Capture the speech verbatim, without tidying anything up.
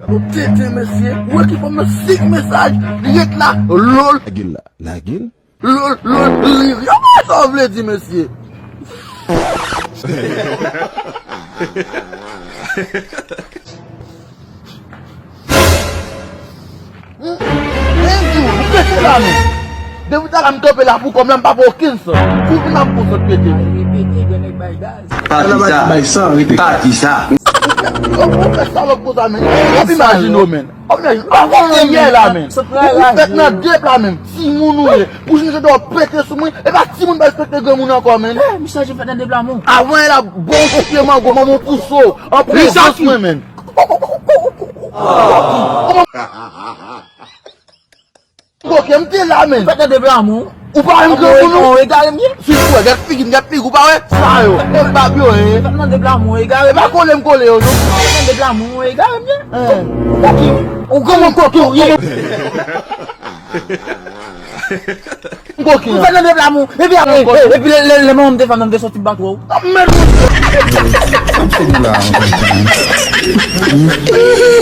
Ou tenten, mesye. Ou wè ki fòm nan sik mesaj. Li ret la. Lol. Lage l la. Lage l. Lol, lol, li. Yo, sa w vle di, mesye? Men di w, ou pete la, men. Depi talè m kanpe la pou kòm la, m pa fè okenn sans. Kou vin ap fè w sot pete. Pati sa. Bay san, rete. Pati sa. Ou fè, ou fè salòp konsa, men. W ap imajine w, men. W ap imajine w. Ou pa konnen yè la, men. Ou fèt nan de pla, men. Timoun ou ye. Pou jwenn jan w pete sou mwen. E pa timoun pa respekte granmoun ankò, men. Eh, misye fèt nan de pla, mon. Avan yè la, bon, kote mango, manman w pouse w. An prezans mwen, men. Koke, m te la, men. Fèt nan de pla, mon. Ou pa menm granmoun, non? Ou egare m ye? Si w wè, gad figi m, gad figi, ou pa wè? Sa yo, e bab yo, e. Fèt nan de pla, mon, egare m ye. E pa kole m kole yo, non? Fèt nan de pla, mon, egare m ye. Ou koki. Ou granmoun koki, ou ye. M koki. Ou fèt nan de pla, mon. Epi apre, epi lè, lè, lè manman m te fè m, m te soti bat ou. Mèd.